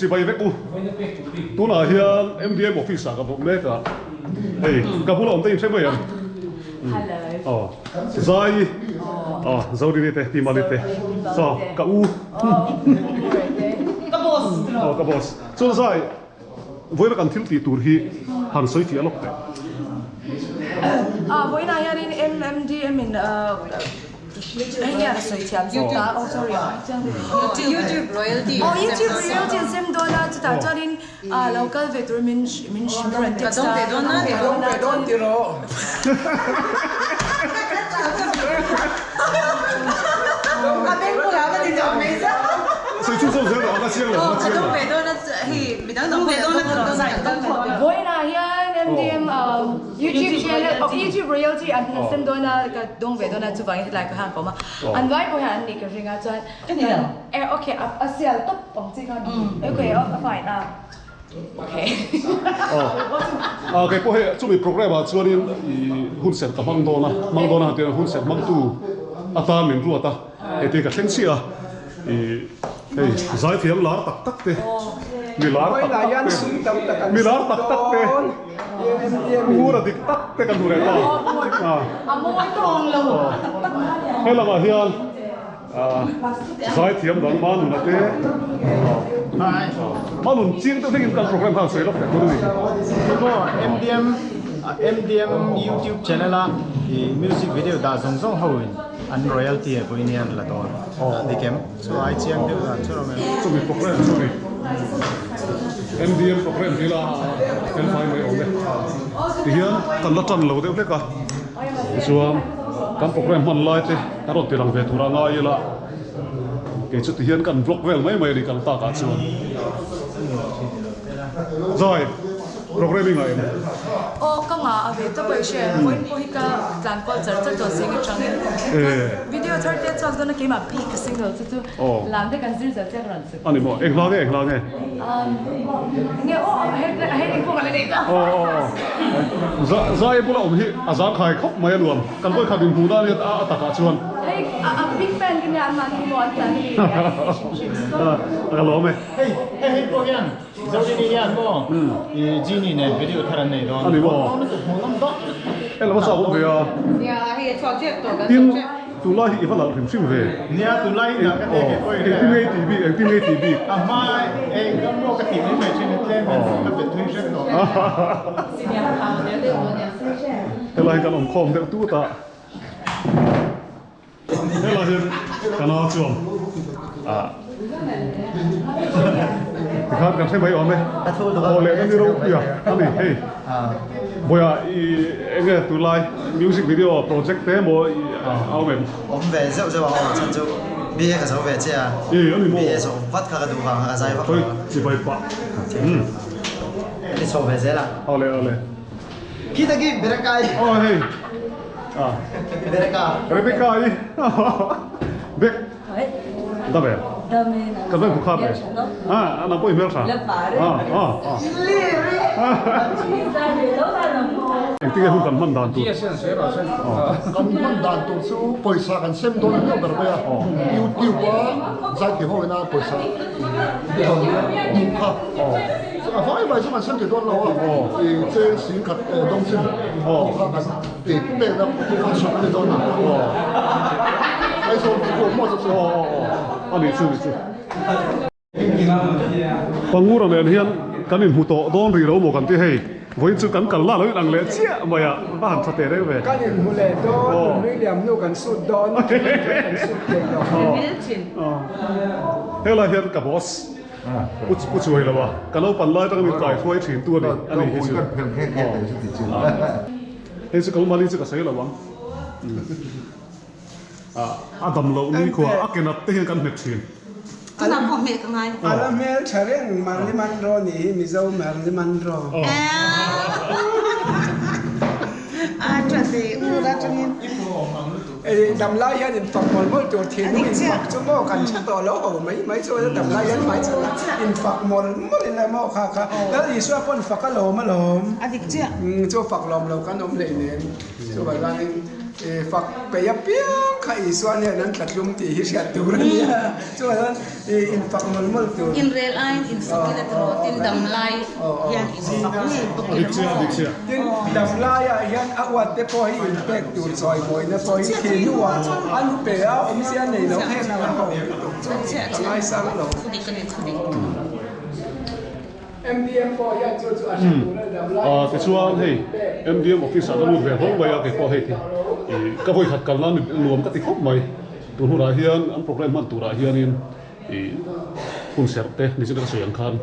chibai vek u. Tunah hian MDM office ah ka bawk mek a, hei ka bula awm te inhre mai ang. Aw Zai aw Zorini te Pi Mali te saw ka u Ka boss aw ka boss chuan Zai vawiina kan thil tih tur hi han sawi fiah lawk teh. Ah vawiinah hianin MMDM in YouTube royalty oh YouTube royalty an sem dawn a chutah chuanin ah lo kal ve tur min min rawn text a ka dawng ve dawn a chuan Vawiinah hian MDM YouTube channel oh YouTube royalty an sem dawn a ka dawng ve dawn a chuvangin hetlai ka han kawm a an vai pawh hian an nih ka ring a chuan eh okay a sial tawp ang chi kha okay a fine a okay ah kei pawh hei chumi program ah chuanin i hun serh ka hmang dawn a hmang dawn a han tia hun serh hmangtu atan min ruat a heti ka thleng chiah a i Hei zaithiam lar tak tak te, mi lar tak tak te, mi lar tak tak te, ngur a dik tak te kan hmu leh ta. He lamah hian zaithiam dang Manuna te, Manun chiang deuh hlekin kan program khan sawi lawk teh tur a ni. MDM MDM YouTube channel a music video dah zawng zawng ho in an royalty ah pawhin hian la dawn a dik em? Chu ai chiang deuh dan chu rawh em? Chumi program chu ni MDM program hi la fel fai mai awm e. Tihian kan la tan lo deuh hlek a, tichuan kan program hman lai te kan rawn ti lang ve tur a ngai ila, kei chu tihian kan vlog vel mai mai a ni kal tak ah chuan. Zai. Programming ah em? Aw ka ngah a ve tawp a i hria em? Vawiin pawh hi ka tlan kual char char tawh sing atangin video thar te chuak dawn a keimah bik ka single chu chu lam te kan zir zel chiah ka rawn chhuk. Ani maw? Eng hla nge eng hla nge? Nge aw a heading pawh ka la nei ta. Aw aw aw Zai bula awm hi a zang khai khawp mai a nuam. Kan vawi khat inhmuh dan hian a takah chuan. Hei a big fan ka nia anmahni hi maw an tlan hi hrim hrim so. Ka lawm e. Hei hei pawh hian Zorini hian maw i Genie nen video thar an nei dawn. A ni maw? E lo chak awm ve a. Nia hei a chhuak tep tawh kan Tin chhuak tep. tunlai hi i va lalh hrim hrim ve. Nia tunlai hi dah ka te ke pawh i Engtin nge i tih bik engtin nge i tih bik. A hma eng ka maw ka tih mai mai thin a tlem hian ka bet thui hrep tawh. Helai hi kan awm khawm deuh tut a. Helai hian ka nau chuan ah tikhan kan hre mai awm e aw leh na ni ropui a ani hei bawiha i enge tunlai music video project te emaw i a awm em? Awm ve zeuh zeuh ang aw chhan chu BA ka zo ve che a e ani maw BA zawh vat kha ka duh vang a ka zai vak lo a chibai pah ni chho ve zel a aw le aw le Khi ta khi Berekai aw hei ah Rebecca Rebecca i Bek Dame Ka ven khukha be ah nang pawh i hmel tha ah ah ah Engtin nge hun kan hman dan tur Kan hman dan tur chu pawisa kan sem dawn viau ber mai a YouTube a zaithiam ho ina pawisa kan hmuh kha A vai vai chu kan sem thei dawn lo a, i cheng sing khat dawng chin ho kha kan ti pek na kan chhawk a ni dawn a, Aizawl tih pawh maw chu chu. A nih chu nih chu. Pangura nen hian kan inhmu tawh dawn rih lo maw kan ti hei, vawiin chu kan kal la lo inang leh chiah mai a, va han tha teh reng ve. Kan inhmu leh dawn, nunui liam hnu kan sut dawn, kan sut thei lo. Helai hian ka boss. Pu chuai lo a, ka naupan lai atanga min kai hruai thin tu a ni, a ni hi chu. Hei chu Kalmali chu ka sawi lo ang. A dam loh ni khua a ke nat te hian kan hmet thin. Tunah pawh hmeh ka ngai. A la hmel tha reng Marli Manro nih hi Mizo Marli Manro. A tha thei ur atangin. Ei dam lai hian in fak mawlh mawlh tur thinlung in fak chu maw kan hre tawh lo ho mai mai chu dam lai hian hmai chhan a in fak mawlh mawlh in la maw kha kha Lal Isua pawn fak a lawm alawm A dik chiah. Chu fak lawm lo kan awm hleinem chuvang chuanin. Fak peih apiang kha Isua nen an tlatlum tih hi hriat tur a nia. Chuan infak mawlh mawlh tur. Inrel aiin infak ila tiraw tin damlai hian infak ngei bawk ila maw. Tin damlaiah hian a uat te pawh hi inpek tur chawimawina pawh hi thihnuah an pe a, awmzia nei lo heng a ho lutuk chu ka ngaisang lo. MDM pawh hian chu chu a hre tur a damlai Ah tichuan hei MDM office ah ka lut ve hlauh mai a keipawh hei ti ih ka vawi khat kalna nuam ka ti khawp mai tun hunah hian an program hman turah hianin ih hun serh te nichina ka sawi ang khan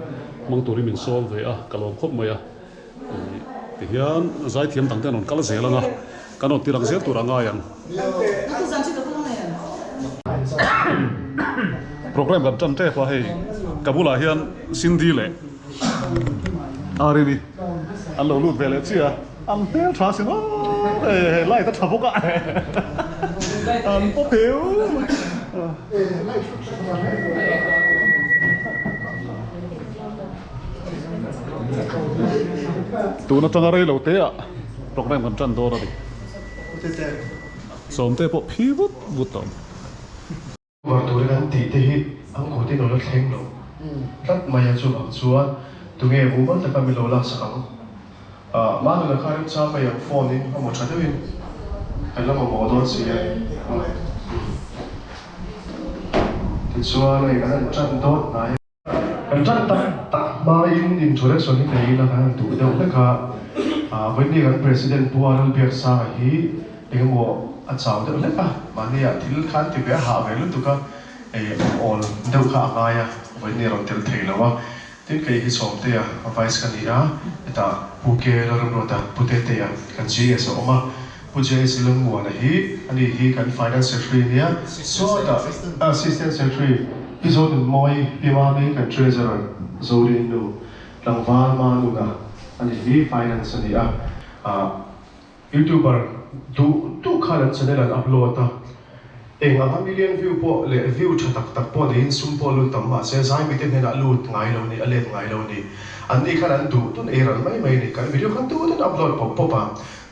hmang turin min sawm ve a ka lawm khawp mai a ih tihian zaithiam dang te an rawn kal zel ang a kan rawn ti lang zel tur a ngai ang. Program kan tan tep a hei ka bulah hian Cindy leh Arini an lo lut ve leh chiah a, an hmel tha si nawk e, hei light a tha bawk a an paw pheu mai. Tun atanga rei lo te ah program kan tan dawn a ni. Sawmte pawh phi vut vut a awm. Uar turin an tih te hi an kut in a la thleng lo tlat mai a, chuvang chuan tunge mumal taka min lo laksak ang? Manuel kha remchang mai ang phone in a maw tha deuhin kan la mamawh dawn si a. Tichuan hei kan han tan dawn hnai. Kan tan tak tak hmain introduction hi nei ila kan han duh deuh hlek a, vawiin kan President Pu Arul Biaksanga hi engemaw a chau deuh hlek a, mahnia thil kha an ti ve a hah ve lutuk a, awl deuh kha a ngai a, vawiin a rawn tel thei lo a. Tin kei hi Sawmtea Vice ka ni a, hetah Pu K Lalramruata Pu Tetea kan GS a awm a, Pu JS Lungmuana hi ani hi kan Finance Secretary nia, sawtah Assistant Secretary Pi Zonunmawi, Pi Mami kan Treasurer Zorinnu, Tlangval Manuna ani hi Finance a ni a, Youtuber duh duh khan an channel an upload a, eng anga million view pawh leh view tha tak tak pawh neiin sum pawh lut tam mahse zaimite hnenah lut ngai lo ni, a let ngai lo ni. Anni khan an duh dun ei ral mai mai a ni. Kan video khan duh dun upload pawp pawp a,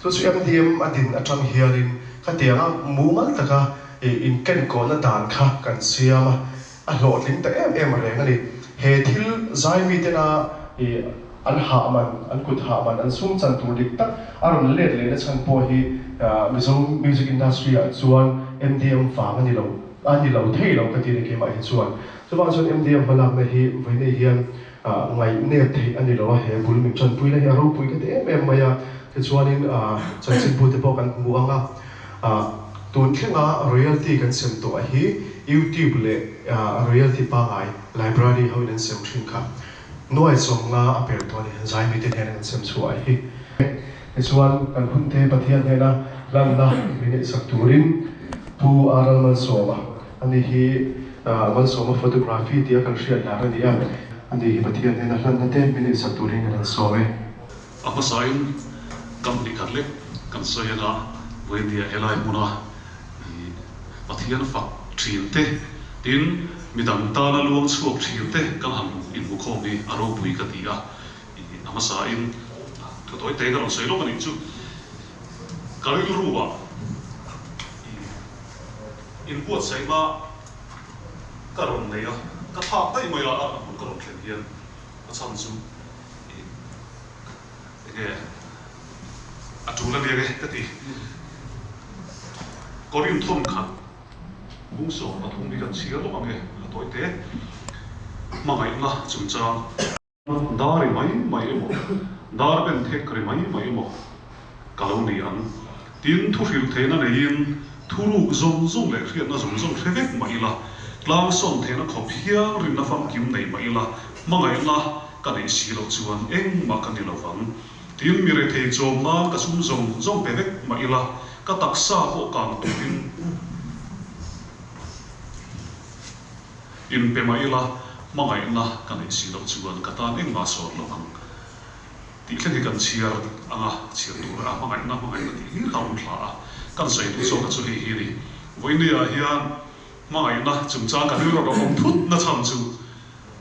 chu chu MDM a din atang hianin khatianga mumal taka inkenkawlna dan kha kan siam a, a hlawhtling ta em em reng a ni. He thil zaimite na An hah man, an kut hah man, an sum chan tur dik tak a rawn let lehna chhan pawh hi Mizo music industry ah chuan MDM vang a ni lo, a ni lo thei lo ka ti a ni keimah hi chuan. Chuvang chuan MDM hmalakna hi vawiinei hian ngaihnep theih a ni lo a, he bul min tanpui na hi a ropui ka ti em em mai a, tichuanin chanchinbu te pawh kan hmu ang a, tun thlenga royalty kan sem tawh hi YouTube leh royalty pangai library hoin an sem thin kha. Nuai sawmnga a per tawh a ni, zaimite hnena kan sem chhuah hi. Tichuan, kan hunte Pathian hnena lanna min neihsak turin Pu Aral Malsawma, ani hi Malsawma Photography tia kan hriat lar a ni a, ani hi Pathian hnena hlanna te min neihsak turin kan han sawm e. A hmasain company khat lek kan sawi anga Vawiindia helai hmuna Pathian fak thin te, tin midang tana luang chhuak thin te kan han inhmukhawm hi a ropui ka ti a, a hmasain thu tawi te ka rawn sawi lawk a nih chu ka rilru ah inbuatsaihna ka rawn nei a, ka thlak daih mai a, a hmun ka rawn thlen hian a chhan chu Enge a tul a nia e ka ti. Korin thawm khat bung 13 hi kan chhiar lawk ang e a tawi te. Hmangaihna chungchang. Dar ri mai mai emaw, dar ben thek ri mai mai emaw ka lo ni ang. Tin, thu hrilh theihna neiin thuruk zawng zawng leh hriatna zawng zawng hre vek mah ila, tlang sawn theihna khawp hial rinna famkim nei mah ila, hmangaihna ka neih si loh chuan engmah ka ni lo vang. Tin, mi rethei chawm nan ka sum zawng zawng pe vek mah ila, ka taksa pawh kang turin inpe mah ila, hmangaihna ka neih si loh chuan ka tan engmah sawn lo vang. Tih thleng hi kan chhiar anga chhiar tur a, hmangaihna hmangaihna tih hlir kha a rawn thla a, kan sawi duh zawk a chu hei hi a ni. Vawinia hian hmangaihna chungchang kan rilru a awm thut na chhan chu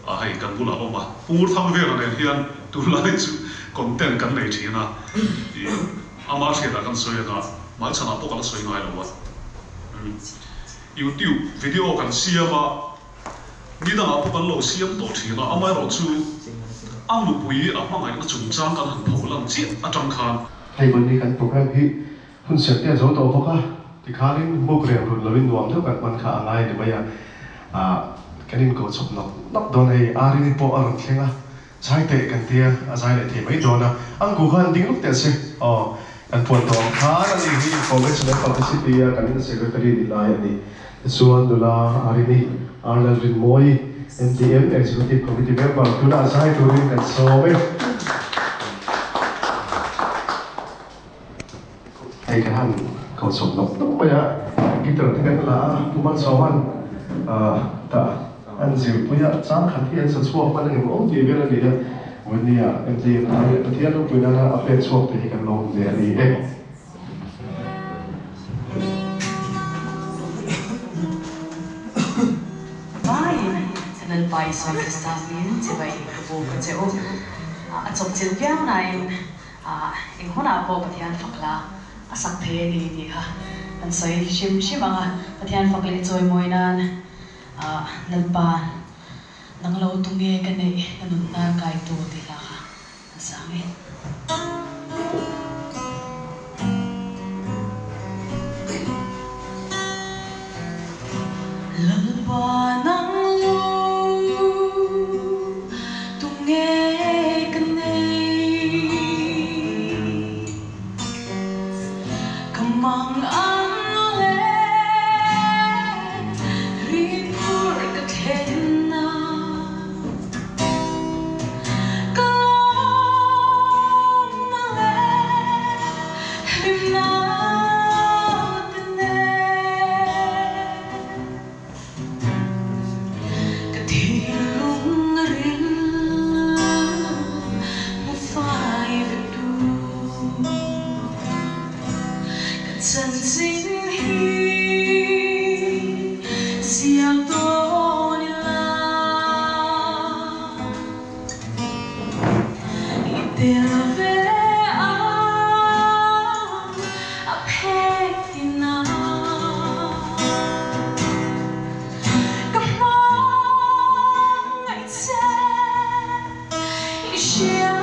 a hei kan bulah a awm a, Pu Thangvela nen hian tunlai chu content kan nei thin a, ih ama hriatah kan sawi anga. Hmaichhanah pawh ka la sawi ngai lo a. Youtube video kan siam a, ni dangah pawh kan lo siam tawh thin a, amaherawhchu a nupui a hmangaihna chungchang kan han pho lang chiah atang khan. Hei vawi kan program hi hun serh te a zo tawh bawk a, tikhanin buk reng run loin nuam deuh kan hman kha a ngai a ni mai a, ah kan inko chawp nawk nawk dawn hei Arini pawh a rawn thleng a, Zai teh kan tia a zai leh thei mai dawn a, ang ku khan ding lawk teh se aw, kan puan tawh ang khan a ni hi information and publicity a kan secretary ni lai a ni. Tichuan nula Arini Arlal Rinmawi MDM Executive Committee member tunah zai turin kan sawm e. Hei kan han ko chawp nawk nawk mai a, guitar te kan la a, Pu Malsawma'n tah an zirpui a, chang khat hi an sa chhuak hman engemaw awm tih vel a ni a, Vawinia MDM thar leh Pathian ropui nana a pek chhuak te hi kan lawm hle a ni e. Vaiin Lalpa Isua Krista hmingin chibai ka buk a che u. A chawpchilh viau nain Ah, eng hunah pawh Pathian fak la a sak thei a ni tih kha kan sawi hrim hrim ang a, Pathian fak leh chawimawi nan ah Lalpa nang lo tu nge ka neih ka nun hnar kai tu tih hla kha an sang e. Lalpa nang lo tu nge ka nei Ka mang ang le rin phur ka thlen na Ka lawm na le hlimna ka nei. Ka thinlung a ril hmu fai vek tu Ka chanchin hi ziak dawn ila I tel ve ang a phek tin a Ka hmangaih che i hria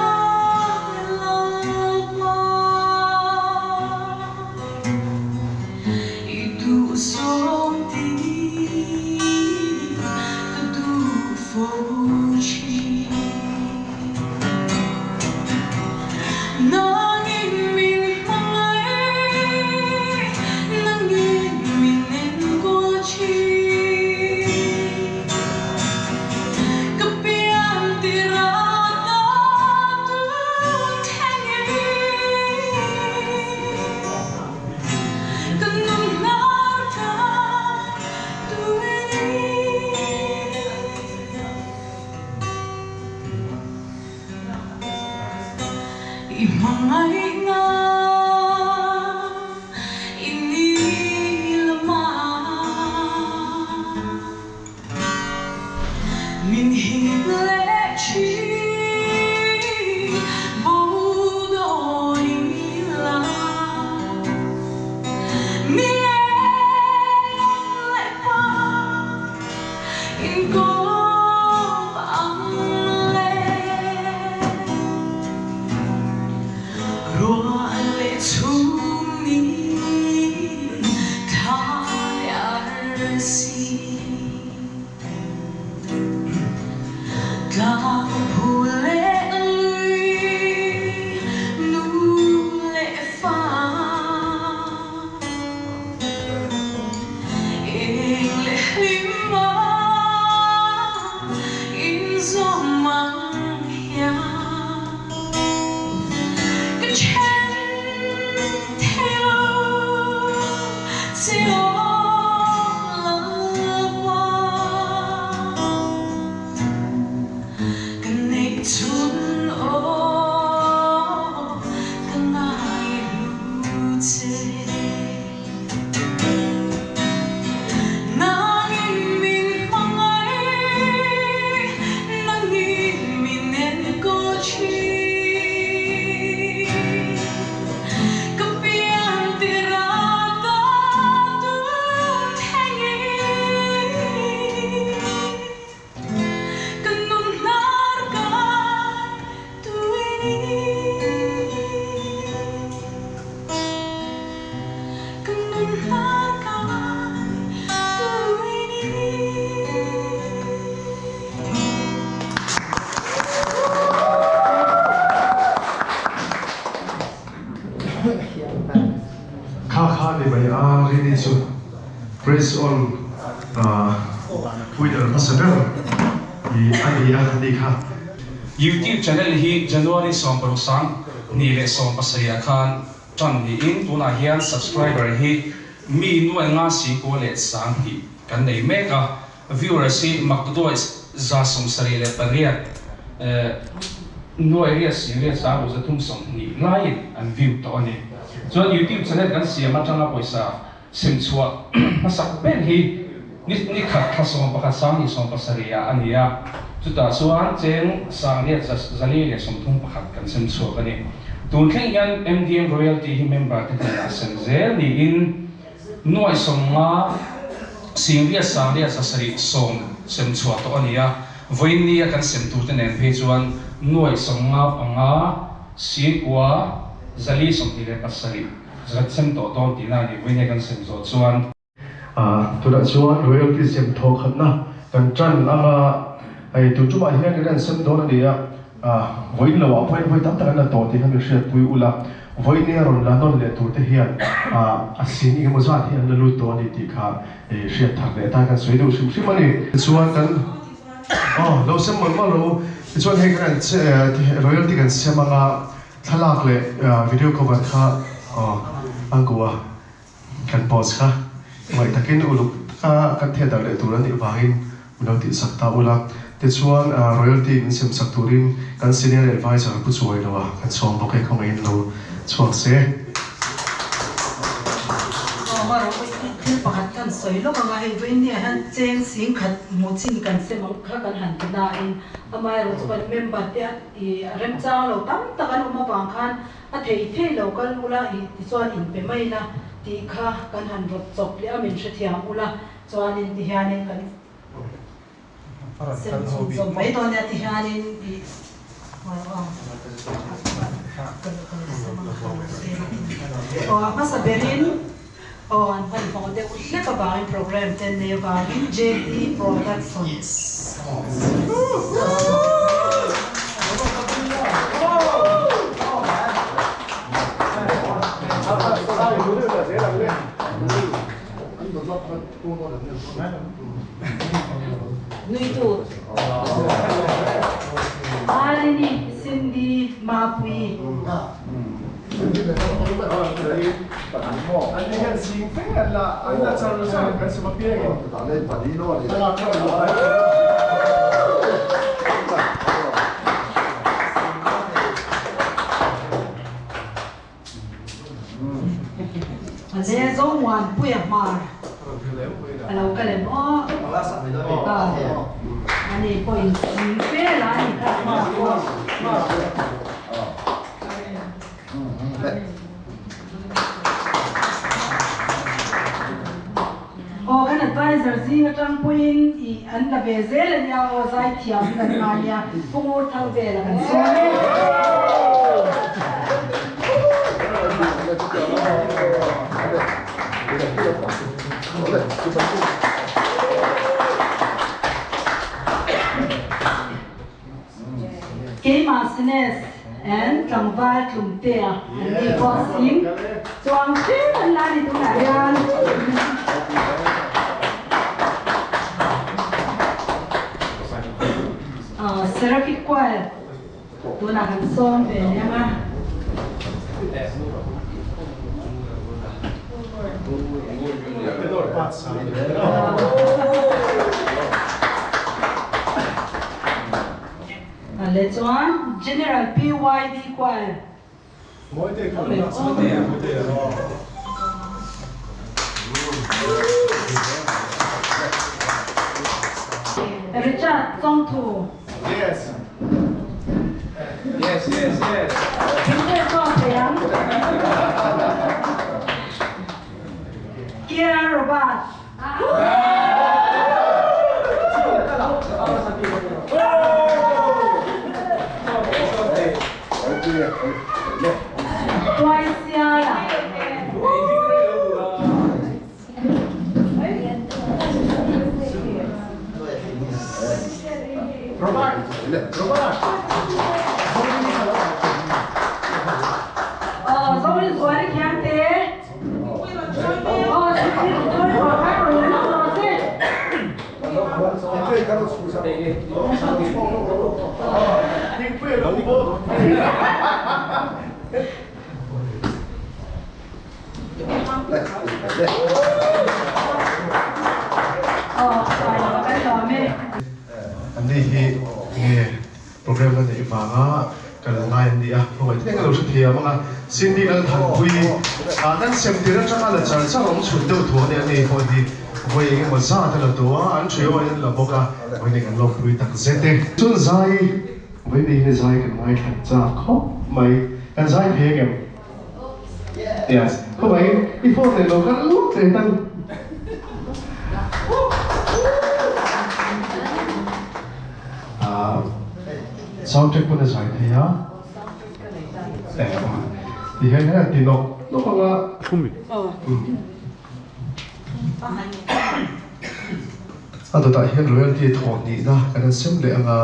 lalpa I duh zawng tih ka duh fo thin. Nangin min hmangaih, nangin min enkawl thin. Ka pian tir a ta tun thlengin ka nun hnar ka tuin. I hmangaihna i ni lama min hip leh thin bo dawn ila mi eng leh pa inkawp ang le ruah leh chhum ni thla leh arsi tlang phu leh lui nu leh fa eng leh hlim a inzawm ang hian ka then thei lo che aw Lalpa. Press on winner hmasa ber i a ni a nih kha. YouTube channel hi January 16 27 ah khan tan niin tunah hian subscriber hi mi nuai nga singkua leh 2000 kan nei mek a, viewers hi maktuduai 78 nuai riat sing riat sang ruk 320 laiin an view tawh a ni. Chuan YouTube channel kan siam atanga pawisa sem chhuah hmasak ber hi ni ni khat thla 11 2017 ah a ni a, chutah chuan cheng sang riat 431 kan sem chhuak a ni. Tun thleng hian MDM royalty hi member te hnenah sem zel niin nuai 50 sing riat sang riat 7 10 sem chhuah tawh a ni a, vawiin nia kan sem tur te nen phei chuan nuai 55 singkua 427 kan sem tawh dawn tihna a ni, vawiin nia kan sem zawh chuan. Tunah chuan royalty sem thawh khatna kan tan anga hei tun tumah hian kan sem dawn a ni a, vawiin lo ah pawhin vawi tam tak an la tawh tih kha min hriatpui ula, vawiin nia rawn la nawn leh tur te hian a sin engemaw zat hi an la lut tawh a ni tih kha hriat thar leh atan kan sawi deuh hrim hrim a ni. Tichuan kan aw lo sem mawlh mawlh lo, tichuan hei kan royalty kan sem anga thlalak leh video cover kha aw ang ku a. Kan post kha ngaih takin uluk taka kan theh darh leh tur a nih vangin min lo tihsak ta ula. Tichuan royalty min semsak turin kan senior advisor Pu Chuai Loa kan sawm bawk e, khawngaihin lo chhuak se. Thil pakhat kan sawi lawk anga hei vawiin nia hian cheng 10,000 hmuh chin kan sem ang kha kan han ti nain amaherawhchu chu kan member te i remchang lo tam tak an awm avang khan A thei thei lo kal ula i tichuan in pe mai la tih kha kan han rawt chawp leh a min hrethiam ula chuanin ti hianin kan sem chhun zawm mai dawn nia ti hianin i aw a hmasa berin aw an hmanhmawh deuh hlek avangin program te nei avangin JT Productions. Nuitu Arini Cindy Mapui. Le Zomuanpuia hmar a lo kal em aw ani pawhin sing fe la a ni kha Aw kan advisor zing atang pawhin ih an la ve zel a nia aw zaithiam hi kan ngai nia Pu Ngur thang vel a kan sawi e. Keimah Sines and tlangval Tlumtea an ni pawh sing chuang hrim an la ni tunah hian. Seraphic Choir tunah kan sawm ve leh ang a. Leh chuan General PYD Choir. Richard Chawngthu. Yes. Yes, yes, yes. Thingte chuan thei ang. Kia Robert. Tuaisiala. Aw Zorin Zuali Khiangte. Aw Zorin Zuali. Anni hi nge program la neih vanga kal ngai an ni a, khawngaih thleng a lo hre thiam ang a, Cindy Lalthanpuii ah kan sem tir atanga la char char awm chhun deuh thu a ni, ani pawh hi vawi eng emaw zat a la tu a, an trio in an la bawk a, vawi nei kan lawmpui tak zet e. Chun zai vawi nei hian zai kan ngaithla chak khawp mai, kan zai phei ang em? Yes, khawngaih i phone nei lo kal lut leh tan. Sound check pawn a zai thei a. Ti hian hian ti nawk nawk ang a. A dawtah hian royalty thawh hnihna kan han sem leh ang a.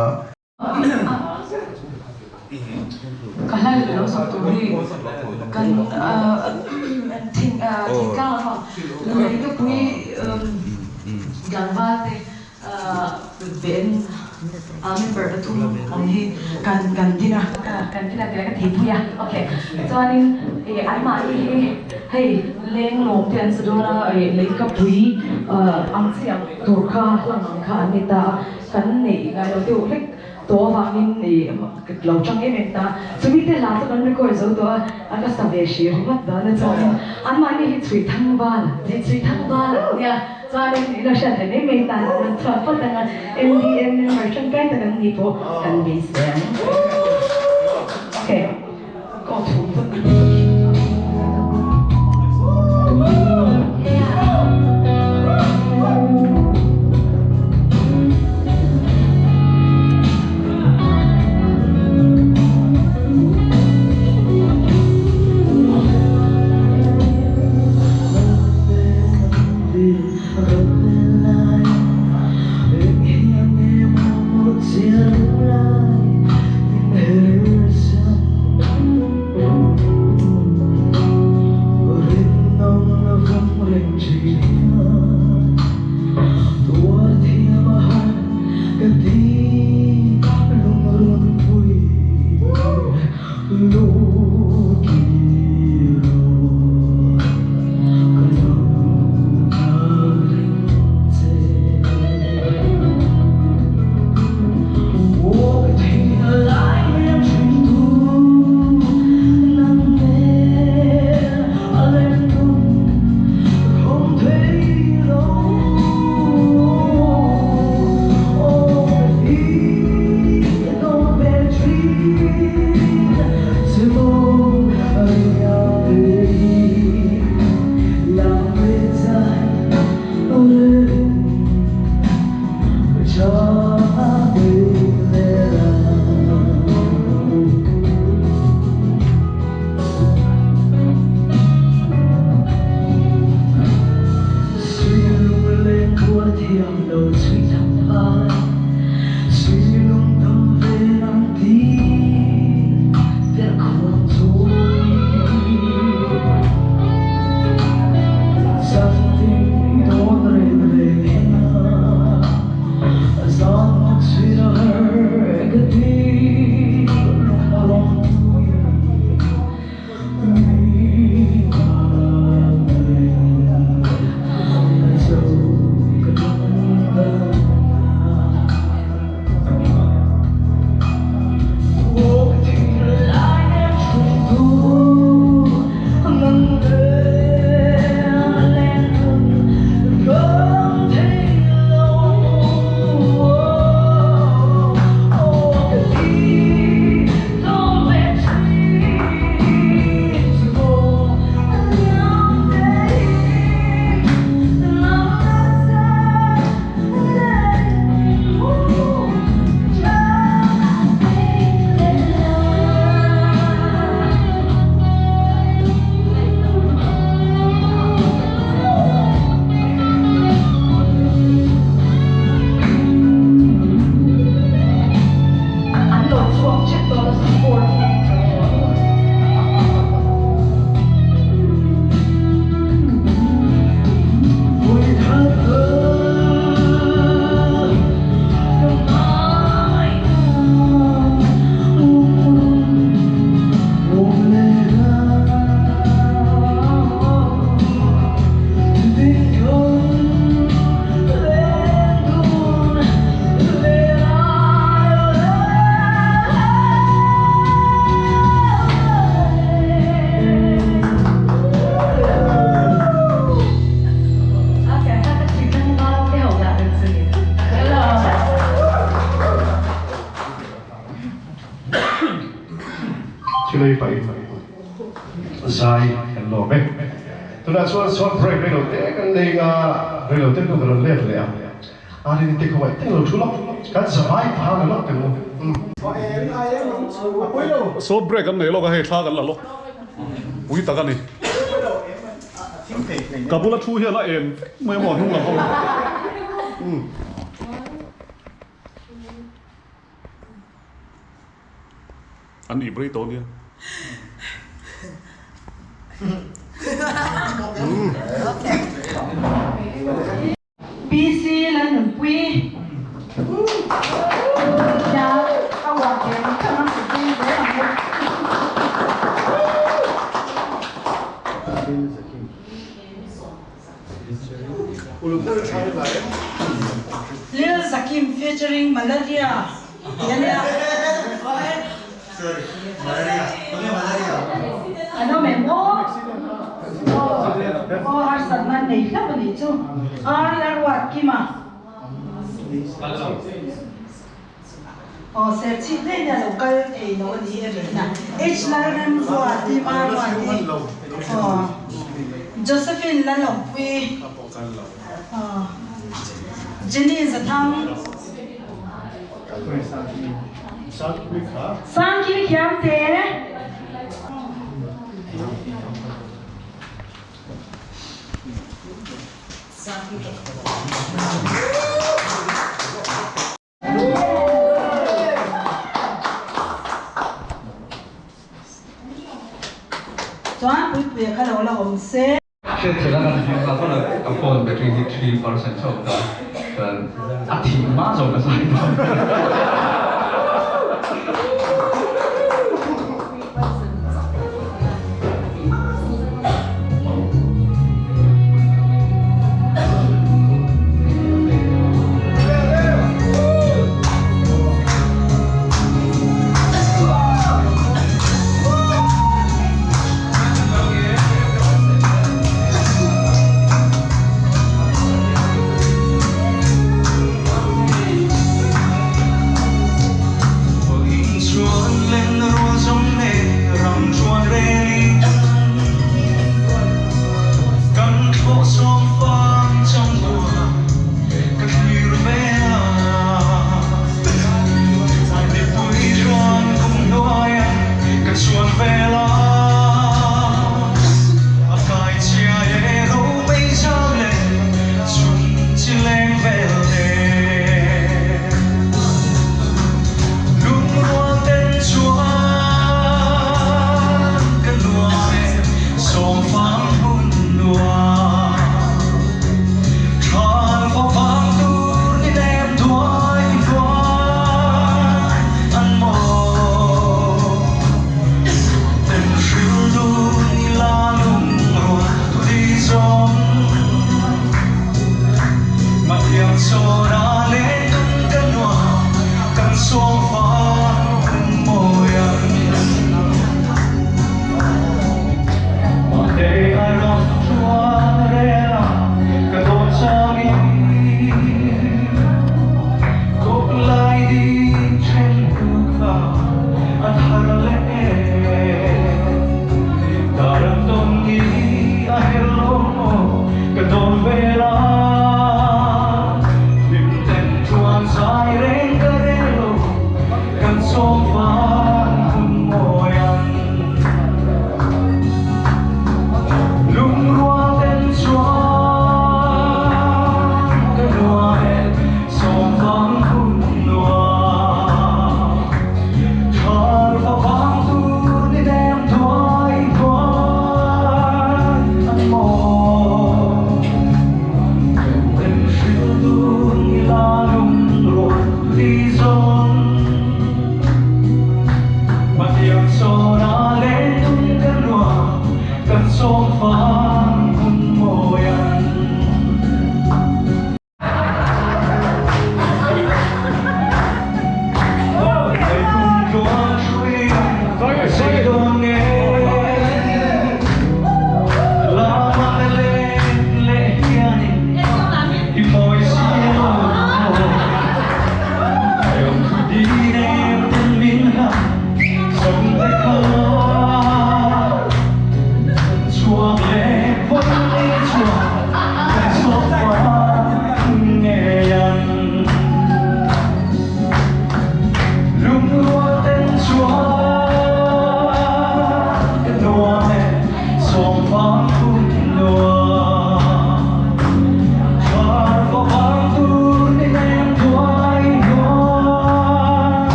Ka hla leh lo sak tur hi kan thingtlang a lei te pui tlangval te ben member pathum awm hi kan kan din a kan din a tih ka thihpui a okay chuanin ih anmahni hi hei lenglawm te an sa dawn a lei ka pui ang chi ang tur kha hlang ang kha an ni ta a. Kan neih ngai lo deuh hlek tawh avangin ih lo chang em em ta. Chumi te hla chu kan record zo tawh a, a ka sa ve hrih ringawt dan a chuanin anmahni hi chhui thang val tih chhui thang val an nia chuanin i lo hriat ve mai mai tan an rawn chhuak phawt ang a, MDM member tangkai tak an nih pawh kan beisei ang. Okay, ka aw thum phawt. Thilei pahin zai kan lawm e. Tunah chuan short break reilo te kan nei nga, reilo te hnu kan rawn let leh a. Arini te khawngaih teng lo thu lawk, kan zavai pha la lawk teng u. Short break an nei lawk a, hei thla kan la lawk pui tak a ni. Ka bula thu hian a en vek mai a maw hnung lam ho. An ip rei tawh nia. PC Lalnunpui Nia a uar ve ang theuh ang ka zing zel ang u. Lil Zakim featuring Malaria tih a nia. An awm em aw? Aw harsatna an nei hlauh a nih chu. Ar la ruat Kima. Aw serchhip daih nia lo kal thei lo a ni e rihna. H Lalremruati Maruati aw Josephine Lalawmpuii aw Jenny Zathang. Sangkimi Khiangte. Chuan Puipuia kha lo la awm se. Hriatchhela kan hming kha chuan ka phone battery hi 3% chauh ta chuan a thih hma zawk a zai dawn.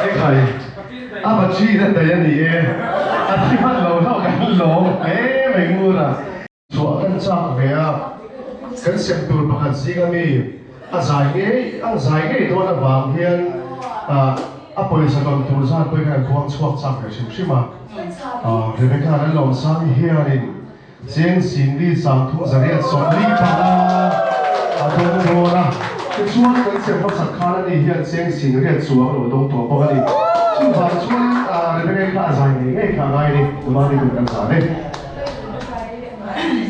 Ekhai, a battery na daih a ni e, a thi hman lo hlauh kan lawm hle mai ngur a. Chhuah kan chak ve a, kan sem tur pakhat zing ami a zai ngei ang zai ngei dawn avang hian a pawisa tawn tur zat pawhin khan an khuang chhuak chak ve hrim hrim a. Rebecca Lalawmsangi hianin Cheng Singli Sangthum Zariat 45 a dawng dawn a, tichuan kan sem hmasak khan ani hian Cheng Singriat chuang lo dawng tawh bawk a ni. Chuvang chuanin Rebecca-i kha a zai ngei ngei kha a ngai a ni, tumah ni tur kan zan e.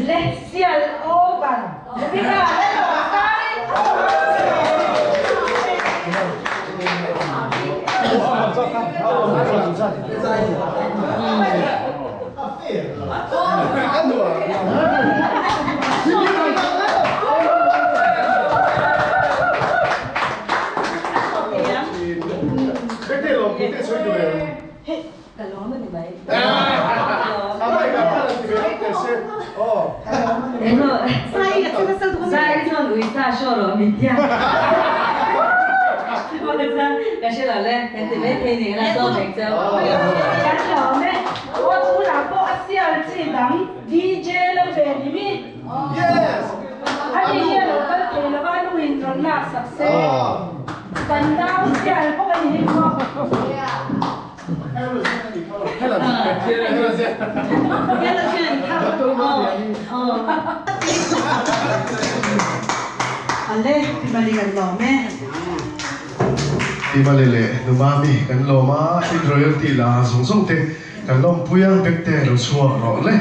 Let's sial over. Rebecca, hello, sorry. Aw tunah pawh a sial chi dang DJ lo ve ni mi? Yes! Ani hi a lo kal thei lo va, nu in rawn lak sak se. Kan nau sial bawk a ni hi maw? Ale, pi mali kan lawm e. Pi Mali leh Nu Mami kan lawm a, in royalty la zawng zawng te kan lawmpui a, Bekte lo chhuak rawh le.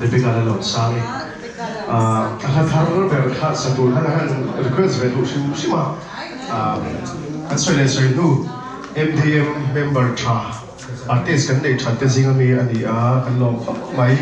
Rebecca la lawm sang e. A hla thar ber kha sa tur khan a han request ve duh hrim hrim a, kan sawi leh sawi hnu MDM member tha artist kan neih that te zing ami a ni a, kan lawm khawp mai.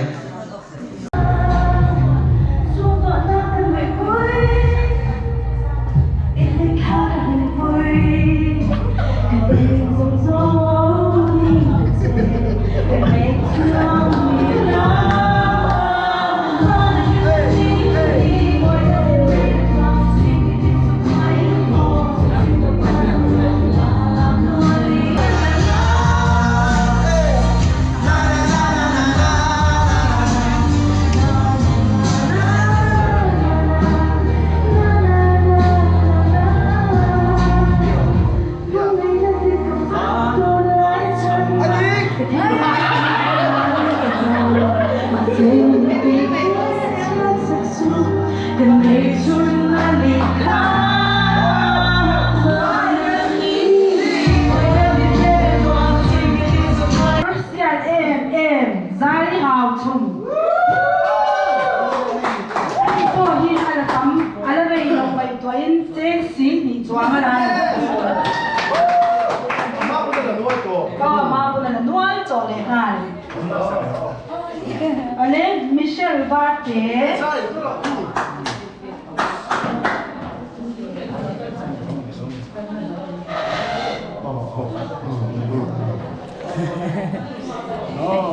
Hriat em em zai hau chhum. Hei pawh hi a la tam, a la rei lo ngaihtuahin cheng sing hnih chuang a la ni. Ka hma bula la nual chawh leh nghal. Awle Michelle Varte.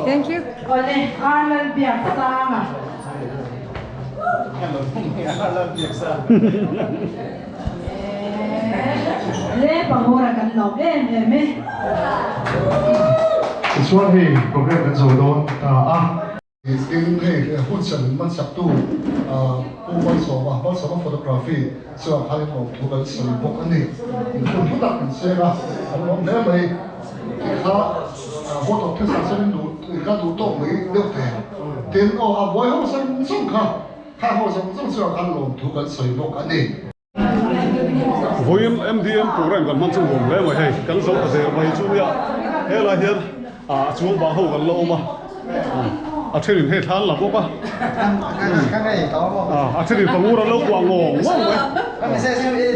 Thank you. Awle Arnold Biaksanga. Le pangora kan lawm em em e. Tichuan hei program kan zo dawn ta a. Tin, hei hun sem man sak tu Pu Malsawma, Malsawma Photography chuan khan in awm thu kan sawi bawk a ni. In hun hlu tak kan seng a, an awm hle mai. Ti kha vote of thanks ah chuan in duh in kha duh tawk mai deuh te. Tin, aw a buai ho zawng zawng kha, kha ho zawng zawng chuan khan lawm thu kan sawi bawk a ni. Vawiin MDM program kan hman chu nuam hle mai hei kan zo ta der mai chu nia helai hian a chuang bang ho kan la awm a a thenin hei thla an la bawk a a thenin pangur an lo kuah ngawng ngawng mai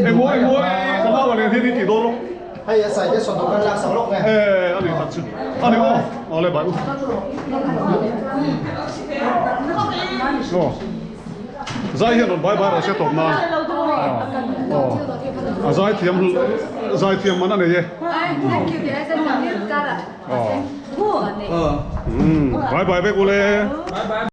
engmaw engmaw ka nau a nen hian i tih dawn lawk hei a sai te sawn tur kan lak sak lawk nge e a ni tak chu a ni aw awle bai u aw. Zai hian rawn bai bai rawh se tawp nan. Aw a zai thiam zaithiam man a nei e. Bye bye vek ule.